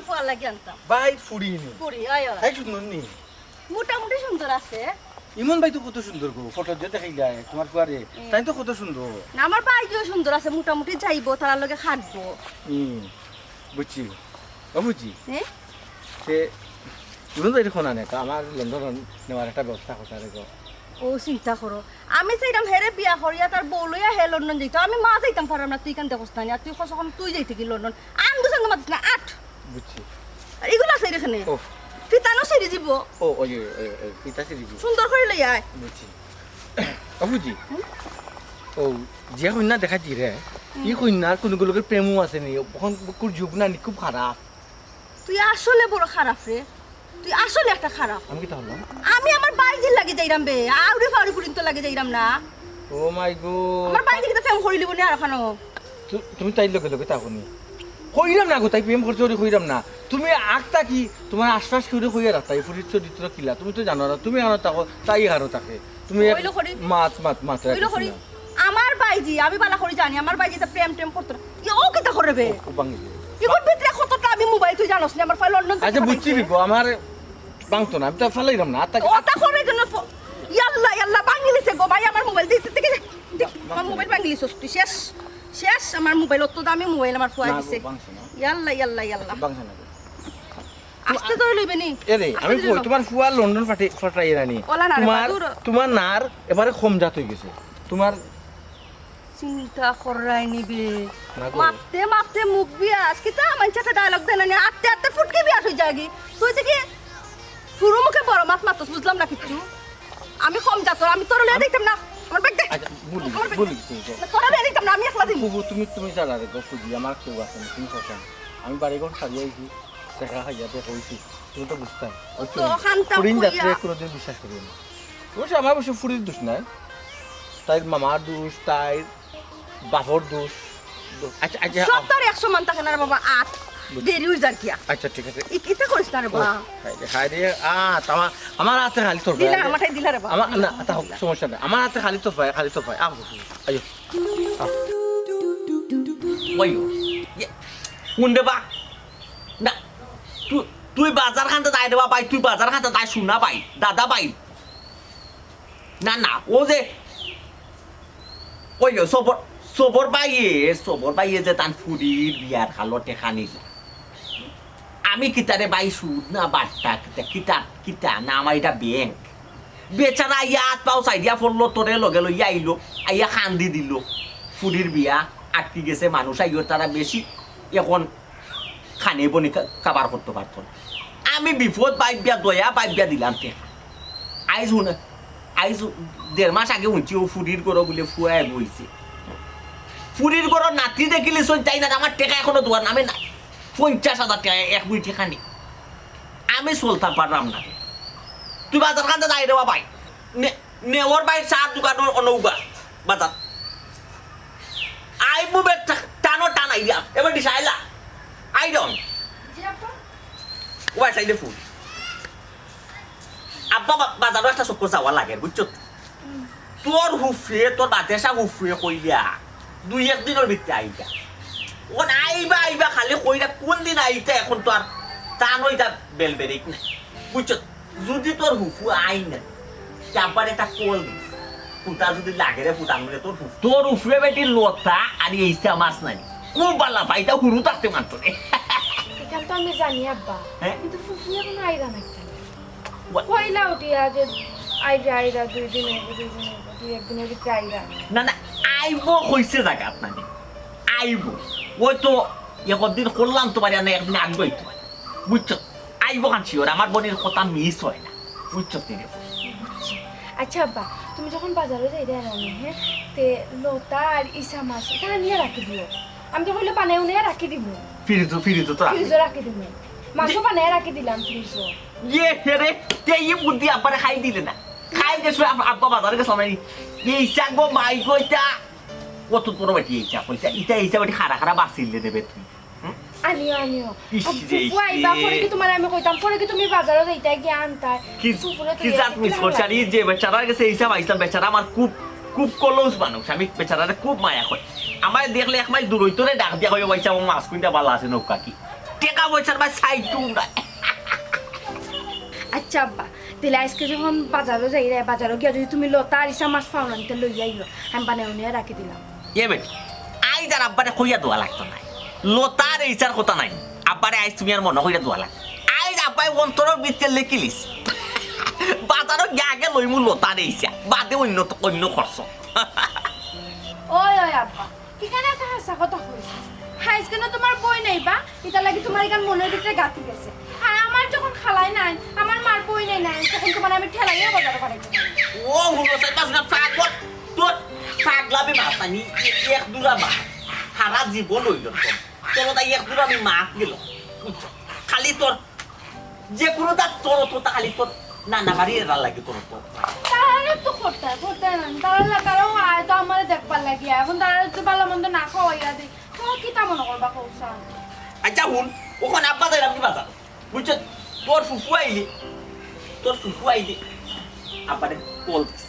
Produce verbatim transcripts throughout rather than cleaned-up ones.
ফুয়ার লাগি আনতাম। ভাই ফুড়ি নি? ফুড়ি, অয়, অয়। তাই সুন্দর নি? মোটামুটি সুন্দর আছে। ইমন ভাই তো কত সুন্দর গো, ফটো দিয়া দেখাইলা তোমার ফুয়ারে। হুম। তাই তো কত সুন্দর। না, আমার ভাইজিও সুন্দর আছে, মোটামুটি যাইবো, তারার লগে খাটবো। হুম, বুঝছি। ও বুঝছি। হ্যাঁ? সে ইমন ভাই এখন আনে, আমার লন্ডন নেওয়ার একটা ব্যবস্থা করতে হবে গো। ও চিন্তা করো, আমি চাইরাম হেরে বিয়া করিয়া তার বউ লইয়া হে লন্ডন যাইতো, আমি মা যাইতাম পারলাম না, তুই কেন দেখোস না, আর তুই কস এখন তুই যাইতে কি লন্ডন, আন্দু সান্দু মাতিস না, আট। বুঝছি। আর এগুলো আছে এখানে। ও। ফিতানো ছিঁড়ি দিব। ও, ওই, ওই, ওই, ওই, ফিতা ছিঁড়ি দিব। সুন্দর করে লই আয়। বুঝছি। ও বুঝি। হুম? ও, যে কইন্যা দেখাইছি রে, হুম। ই কইন্যার কোনো লোকের প্রেমও আছে নি, এখন কুর যুগ না নি, খুব খারাপ। তুই আসলে বড় খারাপ রে, তুই আসলে একটা খারাপ। আমি কিতা করলাম? আমি আমার ভাইজির লাগি যাইরাম বে, আউরে ফাউরে ফুড়িন্তর লাগি যাইরাম না। ও মাই গো। আমার ভাইজি কিতা প্রেম করিলিব নি আর ওখানো? তু-, তুমি তাইর লগে লগে থাকো নি। কইরাম না গো, তাই প্রেম করছে ওরে কইরাম না। তুমি আগ থাকি তোমার আশপাশ কেউরে কইয়া রাখতা, এই ফুড়ির চরিত্র কিলা, তুমি তো জানো না, তুমি আনো থাকো, তাই আনো থাকে। তুমি এক অইলো করি। মাত, মাত, মাত অইলো রাখো করি। না। আমার ভাইজি, আমি বালা করি জানি, আমার ভাইজি তো প্রেম টেম করতো না। ইয়ে, ও কিতা করে বে? ও, ও ভাঙি যায়। ইগুর ভিতরে কতটা আমি মোবাইল তুই জানোস না, আমার ফাইল লন্ডন থেকে আচ্ছা, বুঝছি পাঠাইছে। বিগো, আমার ভাঙতো না, আমি তো ফালাইলাম না। আর তাকে ওটা করে কেন ফো-, ইয়াল্লা, ইয়াল্লা, ভাঙি নিছে গো ভাই, আমার মোবাইল দিছে, দেখি, দেখি, আমার মোবাইল ভাঙি নিছস তুই, শেষ, শেষ, আমার মোবাইল, অত দামি মোবাইল আমার ফুয়াই না গো, দিছে। ভাঙছে না। ইয়াল্লা, ইয়াল্লা, ইয়াল্লা। ভাঙছে না গো। আস্তে ধরে লইবে নি? এ রে, আস্তে আমি ধরে কই, লও। তোমার ফুয়া লন্ডন ফাটে-, ফাটাই রানি। ওলা না রে, তোমার, বাদুর। তোমার নার এবারে কম জাত হয়ে গেছে। তোমার চিন্তা করাই নিবে। না গো। মারতে মারতে মুখ বিয়াস। কিতা মানছে একটা ডায়লগ দেন না, আটতে আটতে ফুটকি বিয়াস হয়ে যায়গি। তুই দেখি পুরো মুখে বড় মাছ মারতস, বুঝলাম না কিচ্ছু। আমি কম জাতর, আমি তোর লিয়ে দিতাম না। আমার ব্যাগ দে। আচ্ছা, ভুল, আমার ব্যাগ ভুল দে। কিছু হয়েছে। না, তোর লিয়ে দিতাম না, আমি একলা দিমু। বুবু, তুমি, তুমি চালা রে গো, খুঁজি, আমার কেউ আছে না, তুমি কথা। আমি বাড়ি ঘর ছাড়িয়ে আইছি, দেখা খাইয়া দেখা হইছি, তুমি তো বুঝতাম। ও তো খান্তা ফুরিন যাত্রে কইয়া। কোনোদিন বিশ্বাস করিও না। অবশ্য আমার অবশ্য ফুরির দোষ নাই, তাই মামার দোষ, তাই বাপর দোষ। আচ্ছা, আচ্ছা, সব আ- তার এক সমান থাকে না রে বাবা, আট বুঝ- দেরি হয়ে যার কিয়া। আচ্ছা, ঠিক আছে। ই-, ইতা করিস না রে ও, বাবা। হায় রে, হায় রে, আ, তা আমার, আমার হাতে খালি তোর দিলা, পায়ে। আমার ঠাই দিলা রে বাবা, আমার, দিলা, না, আমার তা ঠাই হোক, দিলা। সমস্যা নাই। আমার হাতে খালি তোর পায়ে, খালি তোর পায়ে। আ, আইও। ওই ও, ইয়ে, কোন রে বা? না, তুই, তুই বাজার খানতে যাই রে বা ভাই, তুই বাজার খানতে যাই, শোনা ভাই, দাদা ভাই। না, না, ও যে, ওই যে, সবর, সবর ভাইয়ে, সবর ভাইয়ে যে তান ফুরির বিয়ার খালো টেকা নিলা। আমি কিতারে ভাই সুদ না বাট্টা, কিতা, কিতা, কিতা, না আমার এটা ব্যাংক। বেচারা আইয়া আত পাও সাইডিয়া পড়লো, তোরে লগে লইয়া আইলো, আইয়া কান্দি দিল। ফুরির বিয়া আটকি গেছে, মানুষ আইও তারা বেশি, এখন খানি বনি কা-, কাবার করতে পারতো না। আমি বিপদ ভাবিয়া, দয়া ভাবিয়া দিলাম টেকা। আইজ হুন, আইজ দেড় মাস আগে হুনছি ও ফুরির ঘরো বুলে ফুয়া বইছে। ফুরির ঘরো নাতি দেখিলি সই তাই না, আমার টেকা এখনো দেওয়ার নামে নাই। পঞ্চাশ হাজার টেকা এক বুই টেকা নেই। আমি চলতাম পারলাম না। তুই বাজার খানতে যাই রে বাবাই। নে-, নেওর ভাই চা দোকানর অনৌগা বাজার। আই মুবে টা-, টানো টান আইয়া। এবার দিশা আইলা। I don't. জি আব্বা। ওয়াই সাইডে ফুল। আব্বা বা-, বাজারো একটা চক্কর যাওয়া লাগে, বুঝছো? হুম। তোর হুফে, তোর বাতেশা হুফে কইলা। দুই এক দিনর ভিতরে আইবা। ওন আইবা, আইবা খালি কইরা কোন দিন আইতা এখন তো আর তা নইতা বেলবেরিক নাই। বুঝছো? যদি তোর হুফু আই না, তে আব্বার একটা কল দিস। ফুটা যদি লাগে রে ফুটা, মানে তোর হুফু। তোর উফরে বেটি লতা আর এইসা মাছ নাই। খুব বালা পাইতা হুরু থাকতে মানতো রে। এখান তো আমি জানি আব্বা, হ্যাঁ? কিন্তু ফুফু এখনো আইরা নাই কেন? ওয়া- কইলা উঠিয়া যে আইরা, আইরা, দুই দিন হইব, দুই দিন হইব, দুই একদিনের ভিতরে আইরা। না, না, আইব কইছে জায়গা আপনাকে। আইব। ওই তো একদিন করলাম তোমার, না একদিন আনবো তোমার। বুঝছো? আইব কান sure, আমার বোনের কথা miss হয় না। বুঝছো নি রে? বুঝছি। আচ্ছা আব্বা, তুমি যখন বাজারো যাইরায় রানি, হ্যাঁ, তে লতা আর ইসা মাছ, এটা আনিয়া রাখি দিও। আমি তো কইলে বানাই উনিয়া রাখি দিমু। ফ্রিজো, ফ্রিজো তো রাখি। ফ্রিজো রাখি দিমু। মাছও বানাই রাখি দিলাম ফ্রিজো। ইয়ে, হে রে, তে ই বুদ্ধি আব্বারে খাই দিলে না। খাই যে শুয়ে আব-, আব্বা বাজারে গেছে আমার এই, এই ইসা গো, মাই গো, এটা কত বড় বেটি ইসা, কইতা, ইটা ইসা বেটি খাড়া খাড়া বাসিলে দেবে তুই। হুম? আনিও, আনিও। ইস রে, ফুফু আইবা, ইস রে। পরে কি তোমার আমি কইতাম, পরে কি তুমি বাজারো যাইতায় গিয়া আনতায়? কি, ফুফুরে তো কি ইয়া জাত miss করছি? আর এই যে বেচারার গেছে হিসাব আইসলাম, বেচারা আমার খুব, খুব close মানুষ, আমি বেচারারে খুব মায়া করি। আমায় দেখলে এক মাইল দূর হইতো রে, ডাক দিয়া কইও, "ভাই সাহেব, মাছ কুইন্টা ভালা আছে নৌকা কি?" টেকা পয়সার ভাই সাইড উড়ায়। আচ্ছা আব্বা, তাইলে আইজকে যখন বাজারো যাইরায়, বাজারো গিয়া যুদি তুমি লতা আর ইছা মাছ পাও না, তে লইয়া আইও, আমি বানাই উনিয়া রাখি দিলাম। এ বেটি, আইজ আর আব্বারে কইয়া দেওয়া লাগতো নায়। লতা আর ইছার কথা নাই, আব্বারে আইজ তুমি আর মনো কইরা দেওয়া লাগতো। আইজ আব্বায় অন্তরর ভিতরে লেখিলিছে, বাজারো গিয়া আগে লইমু লতা আর ইছা, বাদে অইন্য, অইন্য খরচ। ওই, ওই আব্বা, কিখান একটা হাছা কথা কইছো। আইজকে না তুমার বইন আইবা, ইতার লাগি তুমার ইখান মনর ভিতরে গাঁথি গেছে। আর আমার যখন খালায় নাই, আমার মার বইন নাই, তখন তুমারে আমি ঠেলাইয়া বাজারো পাঠাইতাম। ও, হুনো, সাইড পাস না, পাগল। তোর পাগলামি মাত আনি, এ-, এক দুরা মাত। সারা জীবন অইল তোর। তোর তাই এক দুরা আমি মাত গেল। বুঝছো? খালি তোর যে কুনুতা তোর তো তা খালি তোর নানা বাড়ি এরা লাগে তোর তো। তারারে তো করতে, করতে না। তারা, তারাও আয় তো আমারে দেখবার লাগিয়া। এখন তারারে তো ভালা মন্দ না খাওয়াইয়া দেই। তারা কিতা মনো করবা কওছাইন? আচ্ছা হুন, অখন আব্বা যাইরাম কি বাজার? বুঝছো? তোর ফুফু আইলে, তোর ফুফু আইলে আব্বারে কল দিস।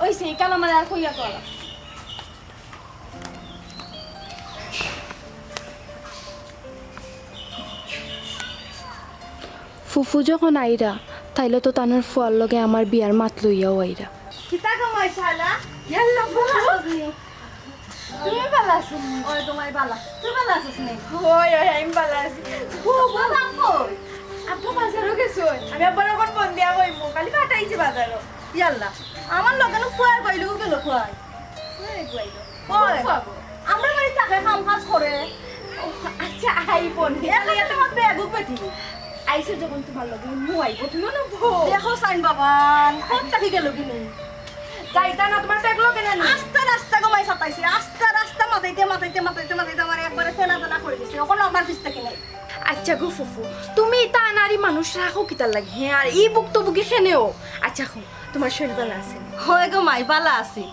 ওই সেই কাল আমারে আর কইয়া কলা। ফুফু যখন আইরা, তাইলে তো তানর ফুয়ার লগে আমার বিয়ার মাত লইয়াও আইরা। কিতা গো মাশাআল্লাহ? ইয়াল্লা, ভালা আছস নি? তুমি ভালা আছো নি? ওই তোমার ভালা। তুই ভালা আছস নি? ওই, ওই, আমি ভালা আছি। ও, বাবা কই? আব্বা বাজারো গেছইন। আমি আব্বারে অখন ফোন দিয়া কইমু, খালি পাঠাইছি বাজারো। ইয়াল্লা, আমার লগে না ফুয়ার বাইলেও গেল ফুয়ার। ফুয়ার বাইলেও? ওই, ফুয়া গো। আমরার বাড়িত থাকে, কাম কাজ করে। ও, আচ্ছা, আইবো নে। এখন তোমার বেগুক বেটি। আইছে যখন তোমার লগে মু আইবো, তুমিও না বউ। দেখো সাইন বাবা, কোন থাকি গেল কি নেই? যাইতা না, তোমার ব্যাগ লগে না নি? আস্তা রাস্তা গমাই সাতাইছে, আস্তা রাস্তা মাতাইতে, মাতাইতে, মাতাইতে, মাতাইতে আমার একবারে ফেনা ফেনা করে দিছে। অখন আমার পিছ থাকি নাই। আচ্ছা গো ফুফু, তুমি ইতা আনারি মানুষ রাখো কিতার লাগি? হে, আর ই ভুক্তভোগী খেনেও। আচ্ছা, হুন, তোমার শরীর ভালা আছে নি? হয় গো মাই, ভালা আছি।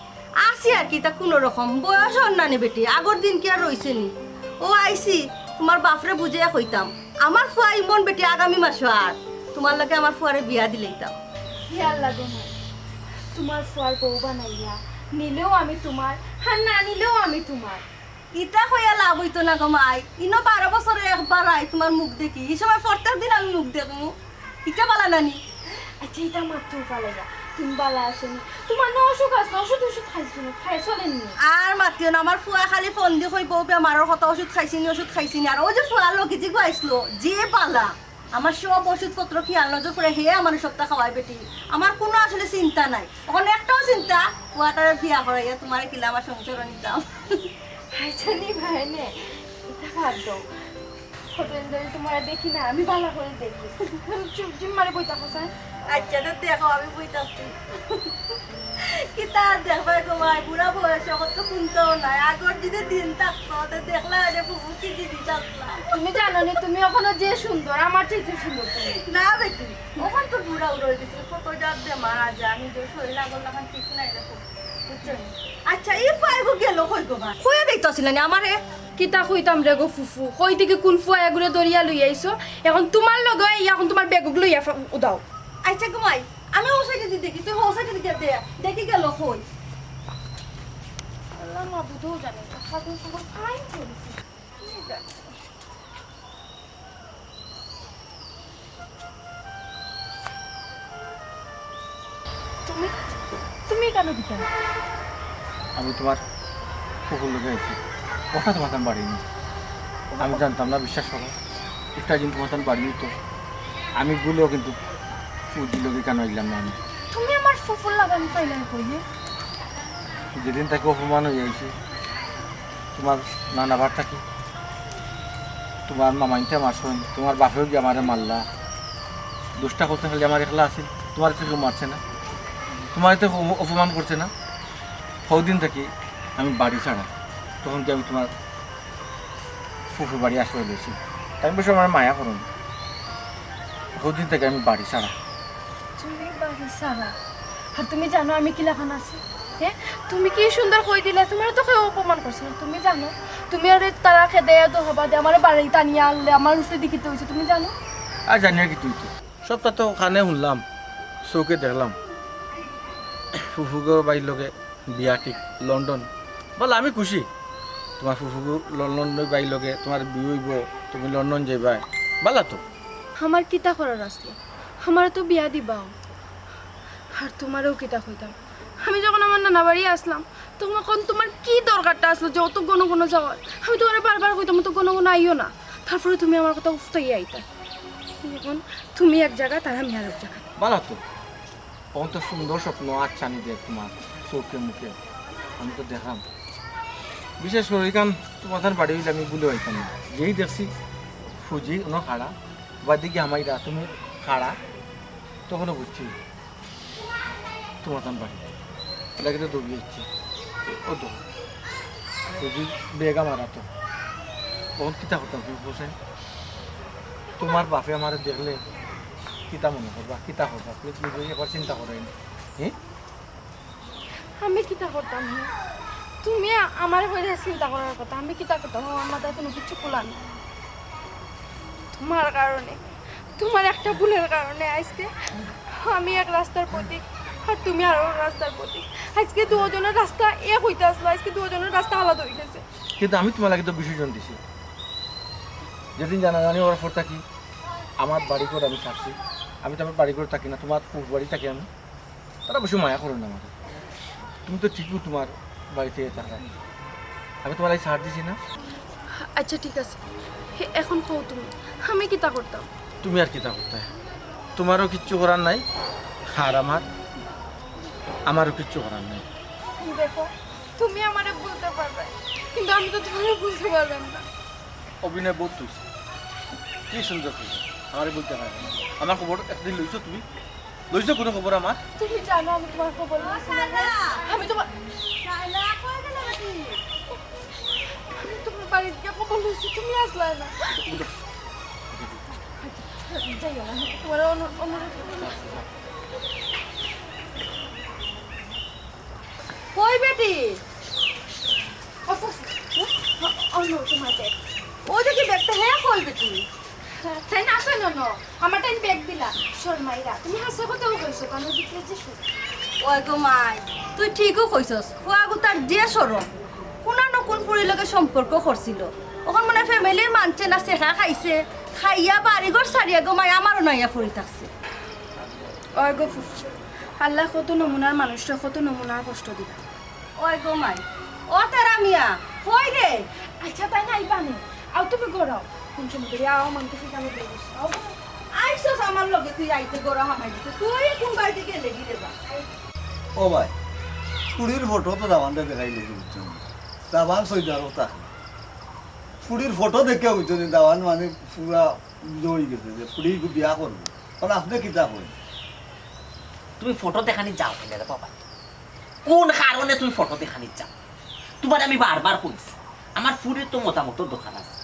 আছি আর কি, তা কুনু রকম। বয়স অর না নি বেটি, আগর দিন কি আর রইছে নি? ও আইছি, তোমার বাফরে বুঝাইয়া কইতাম। আমার ফুয়া ইমন বেটি আগামী মাসো আর তোমার লগে আমার ফুয়ারে বিয়া দিলাইতাম। হে আল্লাহ গো মাই, তোমার ফুয়ার বউ বানাইয়া নিলেও আমি তোমার, আর না নিলেও আমি তোমার। ইতা কইয়া লাভ অইতো না গো মাই, ইনো বারো বছরে একবার আই তোমার মুখ দেখি, ই সময় প্রত্যেক দিন আমি মুখ দেখমু। ইটা ভালা না নি? আচ্ছা, ইটা মাত্র ফালাইয়া। তুমি ভালা আছো নি? তোমার না অসুখ আছে, ওষুধ ওষুধ খাইছো নি? খাই চলেন নি? আর মাতিও না, আমার ফুয়া খালি ফোন দি কইবো, "বেমারর কথা, ওষুধ খাইছি নি, ওষুধ খাইছি নি।" আর ওই যে ফুয়ার লগে যে গো আইছলো, যে ভালা, আমার সব ওষুধপত্র খেয়াল নজর করে হে আমার সবটা খাওয়ায় বেটি। আমার কুনু আসলে চিন্তা নাই। অখন একটাও চিন্তা, ফুয়াটারে বিয়া করাইয়া তোমারে কিলা আমার সংসারো নিতাম। আচ্ছা নি ভাই নে, ইটা বাদ দেও। কতদিন ধরি তোমারে দেখি না, আমি ভালা করি দেখি। তুমি চুপ জিম্মারে বই থাকো, স্যার। আচ্ছা, তো দেখো, আমি বই থাকছি। কিতা আর দেখবায় গো মাই, বুড়া বয়সে অত কুন্তাও নাই। আগর যদি দিন থাকতো, তো দেখলা অইলে ফুফু কি জিনিস আসলা। তুমি জানো নি, তুমি অখনো যে সুন্দর, আমার চাইতে সুন্দর তুমি। না বেটি, অখন তো বুড়া উড়া অই গেছি, কত জাত বেমার আছে, আমি যে শরীর আগর লাখান ঠিক নাই দেখো। আচ্ছা, ই ফুয়াগু গেল কই গো বা? কইয়া দিতো আছিল না আমারে? কিতা কইতাম রে গো ফুফু, কই থাকি কুন ফুয়াগুরে ধরিয়া লই আইছো? অখন তোমার লগে আইয়া অখন তোমার বেগুক লইয়া ফা-, উদাও। আচ্ছা গো মাই, আমি ও সাইডে দি দেখি, তুই ও সাইডে দি দে, দেখি গেল কই? আল্লাহ মাবুদও জানে, কাকা তো সব ফাইন করেছে। তুমি, তুমি কেন দিতে? আমি তোমার ফুফুর লগে আইছি। ওটা তোমার আমি বাড়ি নি। আমি জানতাম না, বিশ্বাস করো। একটা দিন তোমার আমি বাড়ি নিত। আমি ভুলেও কিন্তু ফুজির লগে কেন আইলাম না আমি। তুমি আমার ফুফুর লাগানি পাইলে কইলে? যেদিন থাকি অপমান হয়ে আইছি, তোমার নানা বাড়ি থাকি, তোমার মামাইনতে মারছইন, তোমার বাপেও গিয়া আমারে মারলা। দুষ্টা করতে খালি আমার একলা আছিল, তোমার তো কেউ মারছে না, তোমার তো কেউ অপমান করছে না। হৌদিন থাকি আমি বাড়ি ছাড়া, তখন কি আমি তোমার ফুফুর বাড়ি আশ্রয় লইছি। তাই বসে আমার মায়া করুন, হৌদিন থাকি আমি বাড়ি ছাড়া। তুমি বাড়ি ছাড়া? আর তুমি জানো আমি কিলাখান আছি? হ্যাঁ, তুমি কি সুন্দর কই দিলে, তোমার তো কেউ অপমান করছে না। তুমি জানো, তুমি আর তারা খেদে তো হবা দে আমার বাড়ি টানিয়া আনলে, আমার উঠে দেখিতে হয়েছে, তুমি জানো? আর জানি আর কি তুই তো। সবটা তো কানে শুনলাম, চোখে দেখলাম। ফুফুগো বাইর লগে বিয়া ঠিক লন্ডন। বল, আমি খুশি। তোমার ফুফুগো লন্ডন বাইর লগে তোমার বিয়া হইব, তুমি লন্ডন যাইবায়। বালা তো। আমার কিতা করার আছলো? আমারে তো বিয়া দিবাও। আর তুমারেও কিতা কইতাম, আমি যখন আমার নানা বাড়ি আছলাম, তখন তোমার কি দরকারটা আছলো যে অত ঘন ঘন যাওয়ার? আমি তুমারে বারবার কইতাম, "অত ঘন ঘন আইও না।" তারপরে তুমি আমার কথা উফতাইয়া আইতা। এখন তুমি এক জাগাত আর আমি আর এক জাগাত। বালা তো। অখন তো সুন্দর স্বপ্ন আচ্ছানি দেয় তুমার চউখে মুখে, আমি তো দেখলাম। বিশেষ করি ইখান তুমার তান বাড়ি অইলে আমি ভুলে পাইতাম না। যেই দেখছি ফুজি অনো খাড়া, বাদে গিয়া হামাইরা তুমি খাড়া, তখনও বুঝছি তুমার তান বাড়ি। লাগে তো দৌড়ি যাচ্ছে। ও তো ফুজি বেগা মারা তো। অখন কিতা করতাম তুমি কও চাইন? তুমার বাপে আমারে দেখলে কিতা মনে করবা, কিতা করবা? তুমি, তুমি একবার চিন্তা করো নি। হ্যাঁ? আমি কিতা করতাম, হে? তুমি আ-, আমারে কইরা চিন্তা করার কথা, আমি কিতা করতাম? আমার মাথায় কুনু কিচ্ছু কুলার না। তুমার কারণে, তুমার একটা ভুলের কারণে আইজকে আমি এক রাস্তার পথিক, আর তুমি আরো রাস্তার পথিক। আইজকে দুইওজনর রাস্তা এক অইতা আছলো, আইজকে দুইওজনর রাস্তা আলাদা অই গেছে। কিন্তু আমি তুমার লাগি তো বিসর্জন দিছি। যেদিন জানাজানি অওয়ার পর থাকি আমার বাড়িঘর আমি ছাড়ছি। আমি তো আমার বাড়িঘর থাকি না, তুমার পুব বাড়ি থাকি আমি। তারা বেশি মায়া করে না আমারে। তুমি তো ঠিকই তুমার বাড়িত থাকো। আমি তুমার লাগি ছাড় দিছি না? আচ্ছা, ঠিক আছে। হে, এখন কও তুমি, আমি কিতা করতাম? তুমি আর কিতা করতায়? তুমারও কিচ্ছু করার নাই, আর আমার, আমারও কিচ্ছু করার নাই। দেখো, তুমি আমারে ভুলতে পারবায়, কিন্তু আমি তো তুমারে ভুলতে পারলাম না। অভিনয় বহুত অইছে, কি সুন্দর কইছো, আমারে ভুলতে পারবায় না। আমার খবর একদিন লইছো তুমি? লইছো কুনু খবর আমার? তুমি জানো আমি তুমার খবর লইছি না, হ্যাঁ? আমি তুমার, আমি তুমার বাড়িত গিয়া খবর লইছি, তুমি আছলায় না। যাইও না, তুমার অনু-, অনুরোধ করি। কই বেটি? অ, অ, অ, অ, নো, তুমার ব্যাগ। ওই দেখি ব্যাগটা, হে, কই বেটি? তাইন আছইন অনো, আমার তাইন ব্যাগ দিলা। শর্মাইরা, তুমি হাছা কথাউ কইছো, কারণ ভিতরে যে সুখ। ওই গো মাই, তুই ঠিকউ কইছস, ফুয়াগুতার যে শরম, কুনানো কুন ফুড়ির লগে সম্পর্ক করছিল, অখন মনে ফ্যামিলির মানছে না, ছেকা খাইছে, খাইয়া বাড়িঘর ছাড়িয়া গো মাই আমারও নাইয়া পড়ি থাকছে। ওই গো ফুফু, আল্লায় কত নমুনার মানুষরে কত নমুনার কষ্ট দিবা। ওই গো মাই, ও তেরা মিয়া, কই রে? আচ্ছা, তাইন আইবা নি? আও তুমি ঘরো আও। কোন সময় ধরি আও, মানতে ফিকানো দিয়ে বসো। আও ঘরো। আইছস আমার লগে, তুই আইতে ঘরো হামাই দিতে। তুই কোন বাড়িতে গেলে কি রে বা? ও ভাই, ফুড়ির ফটো তো দামান্দরে দেখাইলে কি বুঝছো নি? দামান সৌদি আরব থাকে। ফুড়ির ফটো দেখিয়া বুঝছো নি? দামান মানে পুরা ইয়ে অই গেছে যে ফুড়ি বিয়া করবো। কারণ আপনে কিতা কইন? তুমি ফটো দেখানিত যাও কেনে রে বাবা? কোন কারণে তুমি ফটো দেখানিত যাও? তুমারে আমি বারবার কইছি, আমার ফুড়ির তো মতামতর দরকার আছে,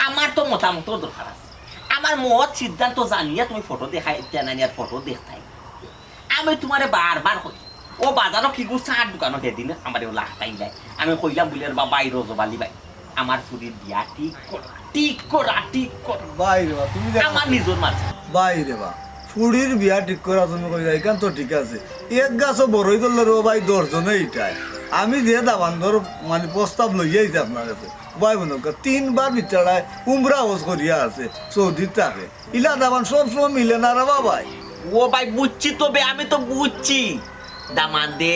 আমার তো মতামতর দরকার আছে। আমার মত সিদ্ধান্ত জানিয়া তুমি ফটো দেখাইতায় না নি আর ফটো দেখতায়। আমি তুমারে বারবার কই, ও বাজারো কি গো চার দোকানো হেদিন আমারে ও লাখটাই নাই। আমি কইলাম বুলে, "রে বাবা, এই রজব আলী ভাই, আমার ফুড়ির বিয়া ঠিক করা, ঠিক করা, ঠিক করা।" ভাই রে বা, তুমি যে আমার নিজর মাঝে। ভাই রে বা, ফুড়ির বিয়া ঠিক করা তুমি কইলা, ইখান তো ঠিক আছে। এক গাছো বড়ই ধরলে রে ভাই, দশ জনে ইটায়। আমি যে দামান্দর মানে প্রস্তাব লইয়া আইছি আপনার কাছে, ভাই মনে কর, তিনবার বিচারায় উমরা হজ করিয়া আছে, সৌদিত থাকে। ইলা দামান সব সময় মিলে না রে বাবাই। ও ভাই, বুঝছি তো বে, আমি তো বুঝছি। দামান্দে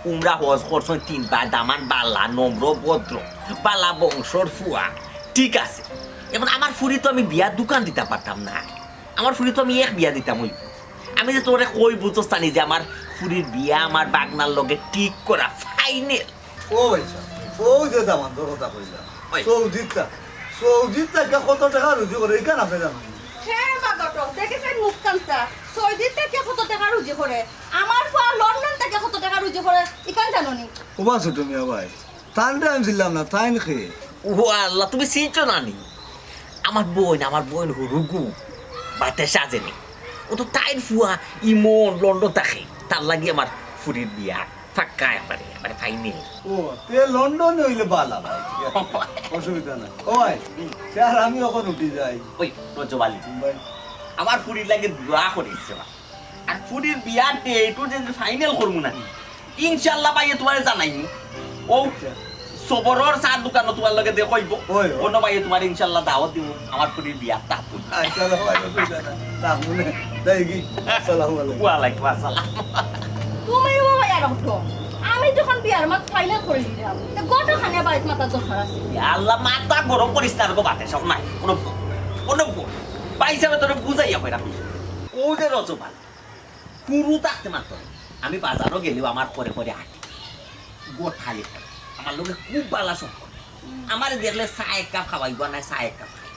উমরা হজ করছইন তিনবার, দামান বালা, নম্র, ভদ্র, বালা বংশর ফুয়া, ঠিক আছে। এখন আমার ফুড়ি তো আমি বিয়া দুখান দিতাম পারতাম না, আমার ফুড়ি তো আমি এক বিয়া দিতাম অইবো। আমি যে তোরে কই বুঝছস নি যে আমার ফুড়ির বিয়া আমার বাগনার লগে ঠিক করা, ফাইনাল। ও ভাই সাহেব, ও যে দামান্দর কথা কইলা, ওই। সৌদিত তা, সৌদিত তা কত টেকা রুজি করে, ইখান আপনে জানইন নি? হে বাবা তো, দেখছইন মুখ কান্তা, সৌদিত তা কত টেকা রুজি করে, আমার ফুয়া লন্ডন তা কত টেকা রুজি করে, ইখান জানো নি? ও বা ছোট মিয়া ভাই, তানরে আমি চিনলাম না, তাইন কে? ও আল্লাহ, তুমি চিনছো না নি? আমার বইন, আমার বইন হুরুগু, বাতে সাজেনি। ও তো তাইর ফুয়া ইমন লন্ডন থাকে, তার লাগি আমার ফুড়ির বিয়া। পাক্কা একবারে, একবারে ফাইনাল। ও, তে লন্ডনে অইলে বালা ভাই, ঠিক আছে। অসুবিধা নাই। ওই, স্যার, আমি অখন উঠি যাই। ওই, রজব আলী, ভাই। আমার ফুড়ির লাগি দোয়া করিস রে বা। আর ফুড়ির বিয়ার ডেটও যে ফাইনাল করমু না, ইনশাআল্লাহ ভাইয়ে তুমারে জানাইমু। ও, আচ্ছা। সবরর চার দোকানো তুমার লগে দেখা অইবো। অয়, অয়। অনো ভাইয়ে তুমারে ইনশাআল্লাহ দাওয়াত দিমু, আমার ফুরির বিয়াত থাকবো। আচ্ছা, ভাই, অসুবিধা নাই। থাকবো নে। যাই কি? আসসালামু আলাইকুম। ওয়ালাইকুম আসসালাম। তুমি ও ভাই আর উঠো। আমি যখন বিয়ার মাত ফাইনাল করি দিলাম, তো গত খানে বাড়িত মাতার দরকার আছে। ইয়া আল্লাহ, মাথা গরম করিস না, আর গো বাতে সব নাই। কোনো, কোনো, ভাই সাহেব তোরে বুঝাইয়া কইরাম। ও যে রজব আলী, পুরু থাকতে মাত্র আমি বাজারো গেলেও আমার পরে পরে আটে। গোঠালি করে। আমার লগে খুব বালা সম্পর্ক। হুম। আমারে দেখলে চা এক কাপ খাওয়াইবো, না চা এক কাপ খাই।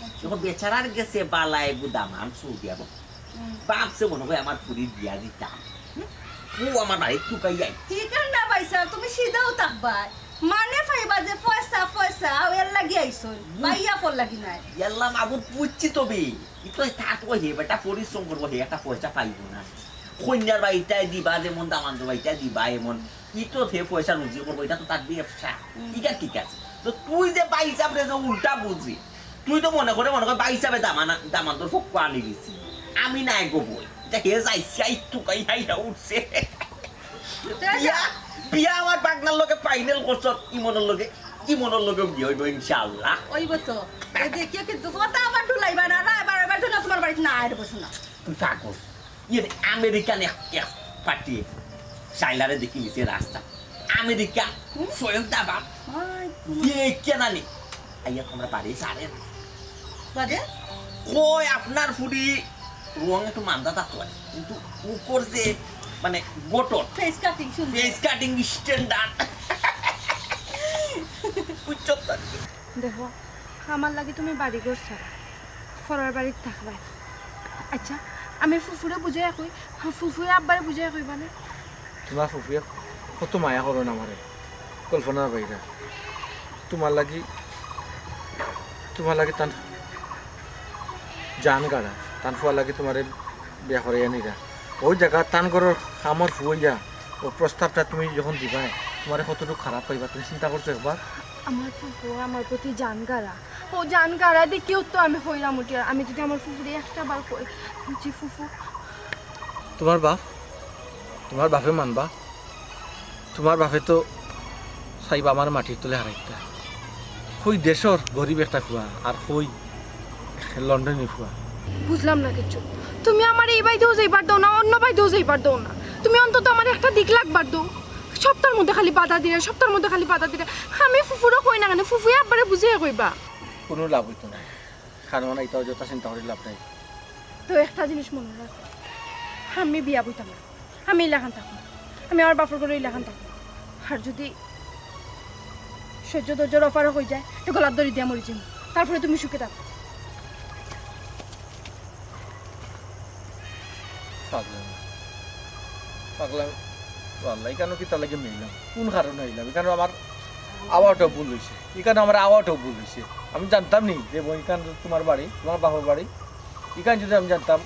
আচ্ছা। যখন বেচারার গেছে বালা এগু দামান সৌদি আরব। হুম। ভাবছে মনে হয় আমার ফুরির বিয়া দিতাম। হুম? ও আমার বাড়িত তুকাই আই। ঠিক আছে না ভাই সাহেব, তুমি সিধাউ থাকবায়। মানে পাইবা যে পয়সা, পয়সা, ও এর লাগি আইছইন। হুম। ভাইয়া ফল লাগি নাই। ইয়াল্লা মাবুদ বুঝছি তবে। ইতো তার তো হে বেটা পরিশ্রম করবো, হে একটা পয়সা পাইবো না। কইন্যার বাড়িত দিবা যেমন, দামান্দর বাড়িত দিবা এমন। ইতো হে পয়সা রুজি করবো, ইটা তো তার ব্যবসা। হুম। ইটা ঠিক আছে। তো তুই যে ভাই সাহেবরে যে উল্টা বুঝি, তুই তো মনে করে, মনে করে ভাই সাহেবে দামানা-, দামান্দর পক্ষ আনি দিছি। আমি নাই গো বই। ইটা হে যাইছে, আই তুকাই হাইরা উঠছে। তে যা। বিয়া, বিয়া আমার পাকনার লগে ফাইনাল করছত, ইমনর লগে, ইমনর লগে বিয়া অইবো ইনশাআল্লাহ। অইবো তো। এ দেখিও কিন্তু কথা আবার ঢুলাইবা না, না, এবার, এবার ঢুলা তুমার বাড়িত না, আর বসো না। তুই থাকো। ইয়ে রে, আমেরিকান এক, এক পার্টি শাইলারে দেখি নিছে রাস্তা। আমেরিকা, হুম? স্বয়ং দাবা। আই, হুম। বিয়ে কেনা নি? আইয়া তোমরা বাড়ি সারে না। বাদে? কই আপনার ফুরি রং একটু মান্দা থাকতো পারে, কিন্তু উপর যে মানে গঠন, ফেস কাটিং সুন্দর। Face cutting standard. বুঝছো তো? দেখো, আমার লাগি তুমি বাড়ি ঘর ছাড়া, ফরার বাড়িত থাকবায়। আচ্ছা, আমি ফুফুরে বুঝাইয়া কই, ফুফুয়ে আব্বারে বুঝাইয়া কইবা না? তুমার ফুফুয়ে কত মায়া করইন আমারে, কল্পনার বাইরে। তুমার লাগি, তুমার লাগি তান জান গাড়া, তান ফুয়ার লাগি তুমারে বিয়া করাইয়া নিরা। অউ জাগাত তান ঘরর কামর ফুয়া অইয়া অউ প্রস্তাবটা তুমি যখন দিবায়, তুমারে কতটুকু খারাপ পাইবা, তুমি চিন্তা করছো একবার? আমার ফুফু আমার প্রতি জান গাড়া, অউ জান গাড়া দেখিও তো আমি কইরাম উঠিয়া, আমি যদি আমার ফুফুরে একটা বার কই, জি ফুফু। তুমার বাপ, তুমার বাপে মানবা? তুমার বাপে তো চাইবা আমারে মাটির তলে হারাইতা। কই দেশর গরিব একটা ফুয়া, আর কই লন্ডনি ফুয়া। বুঝলাম না কিচ্ছু। তুমি আমারে ই বায়দিও যাইবার দেও না, অন্য বায়দিও যাইবার দেও না। তুমি অন্তত আমারে একটা দিক লাগবার দেও। সবতার মধ্যে খালি বাধা দিরায়, সবতার মধ্যে খালি বাধা দিরায়। আমি ফুফুরে কই না কেনে, ফুফুয়ে আব্বারে বুঝাইয়া কইবা। কুনু লাভ অইতো নায়, কারণ ইতা অযথা চিন্তা করি লাভ নাই। তো একটা জিনিস মনো রাখো, আমি বিয়া বইতাম না। আমি ইলাখান থাকমু, আমি আমার বাপর ঘরো ইলাখান থাকমু। আর যদি সহ্য ধৈর্যর অপারগ অইযায়, তে গলাত দড়ি দিয়া মরি যাইমু, তারপরে তুমি সুখে থাকো। পাগলামি, পাগলামি। ও আল্লাহ, ইখানো কিতার লাগি আইলাম? কুন কারণে আইলাম? ইখানো আমার আওয়াটাও ভুল অইছে, ইখানো আমার আওয়াটাও ভুল অইছে। আমি জানতাম নি যে বইন ইখান তুমার বাড়ি, তুমার বাপর বাড়ি। ইখান যদি আমি জানতাম,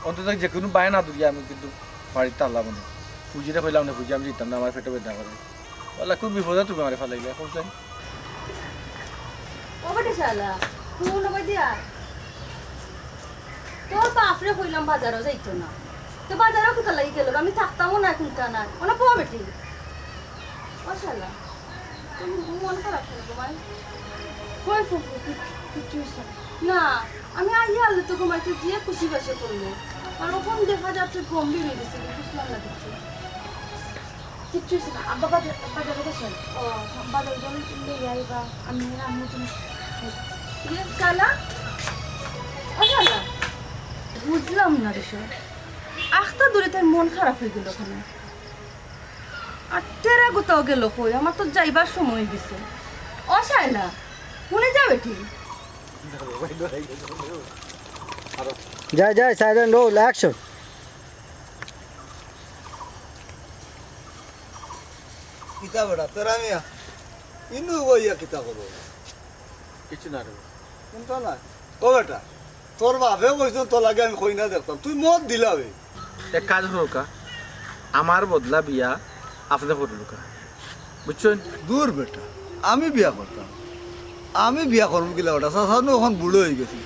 অন্তত যেকুনু বায়না ধরিয়া আমি কিন্তু বাড়িত থাকলাম অনে। ফুফুরে কইলাম না, ফুফু, আমি যাইতাম না, আমার পেটো বেদনা করে। আল্লাহ, কুন বিপদো তুমি আমারে ফালাইলা, কওছাইন? ও বেটা শালা, কুন অবায়দি আয়? তোর বাপরে কইলাম বাজারো যাইতো না, তো বাজারো কিতার লাগি গেলো? আমি থাকতামও না, কুনতা নাই, অনো বও বেটি। ও শালা, তুমি মন খারাপ কেনে গো মাই? কই ফুফু, কি-, কিচ্ছু অইছে না। না, আমি আইয়া আনলে তো ঘুমাইতে গিয়া খুশি বাসে করলো। আর অখন দেখা যাচ্ছে গম্ভীর অই গেছে, বুঝলাম না কিচ্ছু। কিচ্ছু অইছে না। আব্বা বাজার, বাজারো গেছইন? ও, বাজার গেলে লইয়া আইবা, আমি আম্মু তুমি। ইয়ে, শালা? ও শালা? বুঝলাম না রে শালা। আখতা ধরে তার মন খারাপ অই গেলো কেনে। আর টেরা গুতাও গেলো কই? আমার তো যাইবার সময় অই গেছে। ও শায়লা, হুনে যা বেটি। যাই, যাই, silent roll, action। কিতা বেটা, তেরা মিয়া? ইনো বইয়া কিতা করো? কিচ্ছু না রে। কুনতা না? ও বেটা, তোর বাপে কইছইন তোর লাগি আমি কইনা দেখতাম, তুই মত দিলা বে। এক কাজ করউক্কা, আমার বদলা বিয়া আপনে করউক্কা, বুঝছইন? দূর বেটা, আমি বিয়া করতাম? আমি বিয়া করমু কিলা বেটা, চাচা নু অখন বুড়া অই গেছি।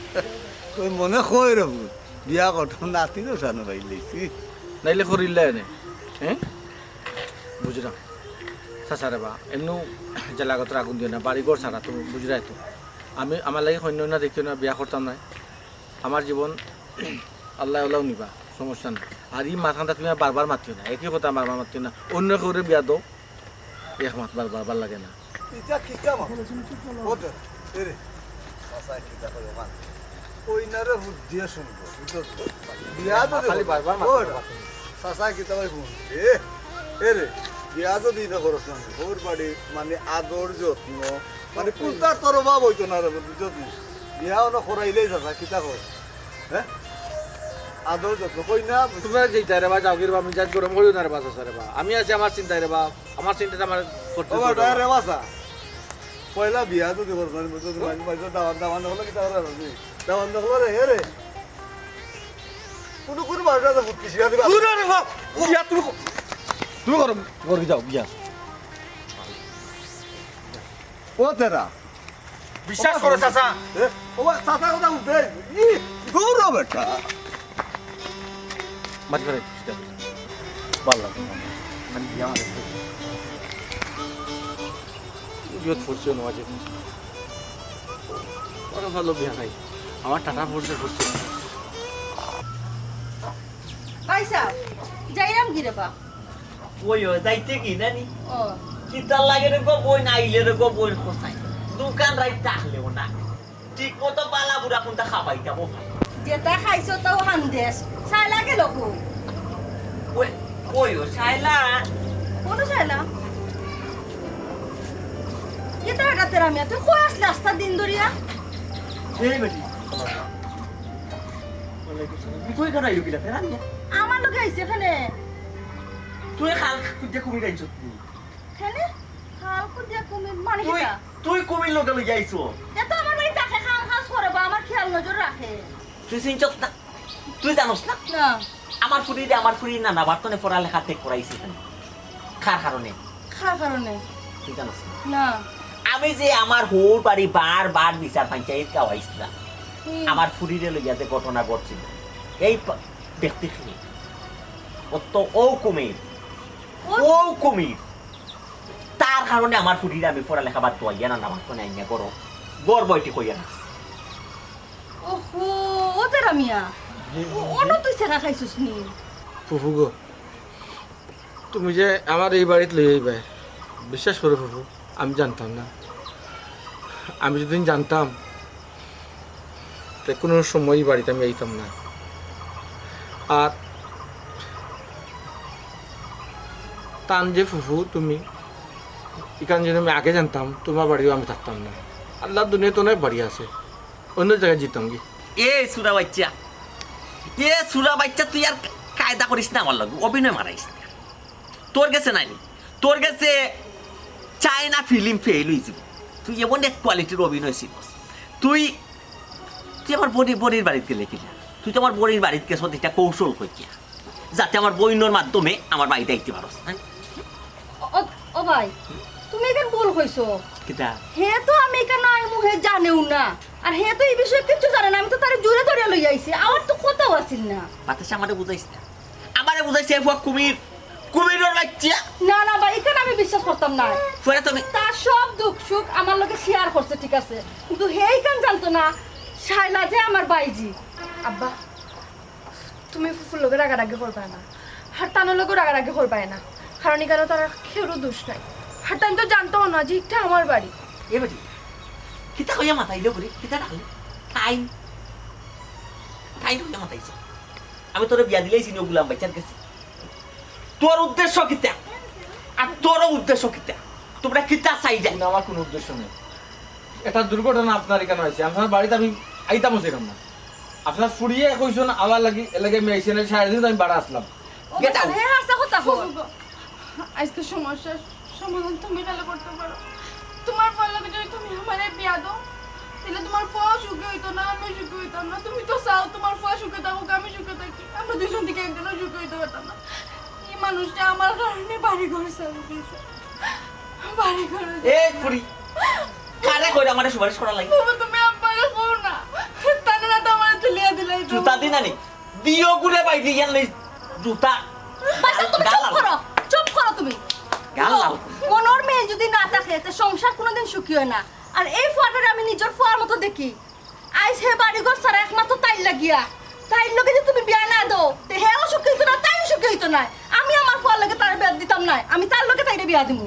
তুই মনে কয় রে পুত, বিয়া করতাম, নাতি তো সানো পাইলিছি। নাইলে করিলা এনে, হ্যাঁ? বুঝলাম। চাচা রে বা, এমনেও জেলাগতর আগুন দিও না, বাড়ি ঘর ছাড়া তো বুঝরায় তো। আমি, আমার লাগি কইন্যা না দেখিও না, বিয়া করতাম নায়। আমার জীবন আল্লায় ওলাউ নিবা, সমস্যা নাই। আর ই মাতখানটা তুমি আর বারবার মাতিও না, একই কথা বারবার মাতিও না। অইন্য কেউরে বিয়া দেও, এক মাত বারবার, বারবার লাগে না। ইটা কিতা মাত? ও দে, এ রে, চাচায় কিতা কয় ওখান? ওই না রে, হুদ দিয়া শুনবো, বুঝছো তো? বিয়া তো খালি দেখো। বারবার মাতিও না। চাচায় কিতা কয় হুন। এ, এ রে, বিয়া তো দিতে খরচ না। ওর বাড়ি মানে আদর যত্ন, মানে কোনটার তোর অভাব অইতো না রে, বুঝছো তুই? বিয়া অনো করাইলেই চাচা, কিতা কয়? হ্যাঁ? আদর যত্ন কই না? তোমরা যেতা রে বা, যাওগি রে বা, মিজাজ গরম করিও না রে বা, চাচা রে বা। আমি আছি আমার চিন্তায় রে বা, আমার চিন্তাটা আমার করতে ও বা, দাও রে বা। রে বাসা। পয়লা বিয়া যদি করছ না, বুঝছো তো, মাঝে মাঝে দাওয়ান, দাওয়ান হলো কি তাহলে আর কি? দাওয়ান হলো রে, হে রে। কোনো কোনো মানুষ আছে ফুটকি শিখা দিবা। দূর রে বাপ, বিয়া তুমি ক-, তুমি করো, করো কি যাও, বিয়া। ও তেরা। বিশ্বাস করো, চাচা। এ, ও বা, চাচা কথা উঠে। ই, দৌড়ো বেটা। মাটি ফেলে দিচ্ছি, দেখো। ভালো লাগে না। মানে, বিয়া আমার একটু বিপদ পড়ছে, অন্য মাঝে। ওরা ভালো বিয়া নাই। আমার টাটা পড়ছে, পড়ছে। ভাই সাহেব, যাইরাম কি রে বা? ওই, ওই, যাইতে কি নানি? ও। কিতার লাগে রে গো বইন, আইলে রে গো বইন, কোথায়? দোকান রাইত থাকলেও না। ঠিক মতো বালা বুড়া কোনটা খাবাইতাম ও ভাই। যেটা খাইছো তাও হান্দেশ। শায়লা গেল কই? ওই, ওই, ও শায়লা। কোন শায়লা? কিতা বেটা তেরা মিয়া? তুই কই আসলে আস্তা দিন ধরিয়া? এই বেটি। ওয়ালাইকুম সালাম। তুই কই কাটাই গেলা তেরা মিয়া? আমার লগে আইছে এখানে। তুই খাল খুঁজে কুমির আইছত তুই। কেনে? খাল খুঁজিয়া কুমির মানে তুই, কিতা? তুই কুমির লগে লইয়া আইছো। এ তো আমার বাড়ি থাকে, কাম কাজ করে বা আমার খেয়াল নজর রাখে। তুই চিনছত না? তুই জানোস না? না। আমার ফুরিরে, আমার ফুরির নানা বার্তনে পড়ালেখা ত্যাগ করাইছি কেনে? কার কারণে? কার কারণে? তুই জানোস না? না। আমি যে আমার হউর বাড়ি বার বার বিচার পঞ্চায়েত গাওয়াইছিলাম। হুম। আমার ফুরিরে লইয়া যে ঘটনা ঘটছিল, এই প-, ব্যক্তি কি? ও তো ও কুমির। ও? ও কুমির। তার কারণে আমার ফুরিরে আমি পড়ালেখা বাদ দোয়াইয়া না, নামাজ পড়ে আইয়া করো। গড় বইটি কইয়া না। ওহো, ও তেরা মিয়া। জি, ও, জি। অনো তুই ছেঁকা খাইছস নি? ফুফু গো, তুমি যে আমার এই বাড়িত লই আইবায়, বিশ্বাস করো ফুফু, আমি জানতাম না। আমি যদি জানতাম, তে কোনো সময় এই বাড়িত আমি আইতাম না। আর তান যে ফুফু তুমি, ইখান যদি আমি আগে জানতাম, তোমার বাড়িও আমি থাকতাম না। আল্লাহর দুনিয়াত অনেক বাড়ি আছে, অন্য জাগাত যিতাম গি। এ সুরা বাইচ্চা, এ সুরা বাইচ্চা, তুই আর কায়দা করিস না আমার লগে, অভিনয় মারাইস না। তোর গেছে নাই নি? তোর গেছে চায়না ফিল্ম ফেল অইযিবো। তুই এমন এক কোয়ালিটির অভিনয় শিখস। তুই, তুই আমার বইনর, বইনর বাড়িত গেলে কিনা? তুই তো আমার বইনর বাড়িত গেছস, ইটা কৌশল কইয়া, যাতে আমার বইনর মাধ্যমে আমার বাড়িত আইতে পারস, হ্যাঁ? ও, ও, ও ভাই, তুমি ইখান ভুল কইছো। কিতা? হে তো আমি ইখান আইমু, হে জানেও না। আর হে তো ই বিষয়ে কিচ্ছু জানে না। আমি তো তারে জোরে ধরিয়া লইয়া আইছি, আমার তো কথাও আছিল না। বাতাসে আমারে বুঝাইস না। আমারে বুঝাইছে, এ ফুয়া কুমির, কুমিরর বাইচ্চা। না, না ভাই, ইখান আমি বিশ্বাস করতাম না। ফুয়া তুমি তার সব দুঃখ সুখ আমার লগে শেয়ার করছে, ঠিক আছে, কিন্তু হে ইখান জানতো না শায়লা যে আমার বাইজি। আব্বা, তুমি ফুফুর লগে রাগারাগি করবায় না, আর তানর লগেও রাগারাগি করবায় না, কারণ ইখানো তারার কেউরও দোষ নাই। আর তাইন তো জানতোও না যে ইটা আমার বাড়ি। এ বেটি, কিতা কইয়া মাতাইলে বুলে, কিতা ডাকলে? তাইন, তাইন কইয়া মাতাইছে। আমি তোরে বিয়া দিলাইছি নি ও গুলাম বাইচ্চার গেছে। তোর উদ্দেশ্য কিতা? আর তোর উদ্দেশ্য কিতা? তোমরা কিতা চাইরায়? না, আমার কোনো উদ্দেশ্য নেই। একটা দুর্ঘটনা আপনার ইখানো অইছে, আপনার বাড়িত আমি আইতামও চাইরাম না। আপনার ফুরিয়ে কইছইন আওয়ার লাগি, এর লাগি আমি আইছি না, সারাদিন আমি বাড়া আছলাম। ও গেট আউট। হে হাছা কথা কয়। ফুফু গো, আইজকে সমস্যার সমাধান তুমি খালি করতে পারো। তোমার ফুয়ার লগে যদি তুমি আমারে বিয়া দেও, তাইলে তোমার ফুয়াও সুখী অইতো না, আমিও সুখী অইতাম না। তুমি তো চাও তোমার ফুয়া সুখে থাকুক, আমি সুখে থাকি, আমরা দুইজন থাকি একজনও সুখী অইতে পারতাম না। ই মানুষটা আমার কারণে বাড়ি ঘর ছাড়ি দিছে। বাড়ি ঘর এ ফুরি, কারে কইরা আমারে সুপারিশ করার লাগি? বাবা, তুমি আব্বারে কও না। তাইলে না তো আমারে তুলিয়া দিলাই তো। জুতা দি না নি? দিও গুলে বাইরে গেল জুতা। বাসা, তুমি চুপ করো, চুপ করো তুমি। গাল লাল। মনর যদি না থাকে, তে সংসার কোনোদিন সুখী হয় না। আর এই ফুয়াটারে আমি নিজর ফুয়ার মতো দেখি। আইজ হে বাড়িঘর ছাড়া একমাত্র তাইর লাগিয়া। তাইর লগে যদি তুমি বিয়া না দেও, তে হেও সুখী হইতো না, তাইও সুখী হইতো না। আমি আমার ফুয়ার লগে তার বিয়া দিতাম না, আমি তার লগে তাইরে বিয়া দিমু।